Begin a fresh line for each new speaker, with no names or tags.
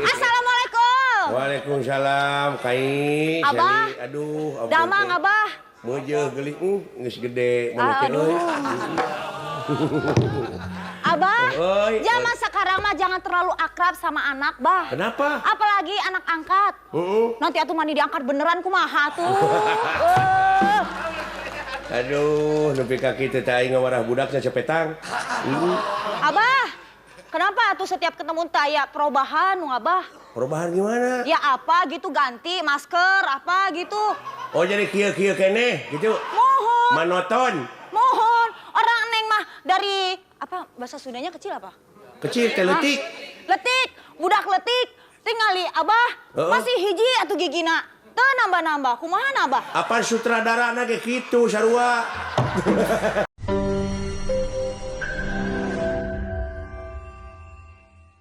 Assalamualaikum.
Waalaikumsalam, Kai.
Abah.
Sally. Aduh, ampun
Damang,
teh.
Abah.
Meujeuh geulis, geus gede mana teh
Aduh.
Euy.
Abah,
Oi,
zaman
oi.
Sekarang mah jangan terlalu akrab sama anak, Bah.
Kenapa?
Apalagi anak angkat. Nanti atuh mani diangkat beneran kumaha tuh.
Aduh, nepi ka kitu teh aing ngawarah budakna cepetang.
Abah, kenapa tuh setiap ketemu taya perubahan nu Abah?
Perubahan gimana?
Ya apa gitu, ganti masker apa gitu.
Oh, jadi kieu-kieu keneh gitu.
Mohon,
Manoton.
Mohon. Orang Neng mah dari apa bahasa Sundanya kecil apa?
Kecil teh leutik.
Letik, budak letik. Tingali Abah, masih hiji atuh gigina. Teu nambah-nambah, kumaha nambah?
Apa sutradarana ge kitu sarua.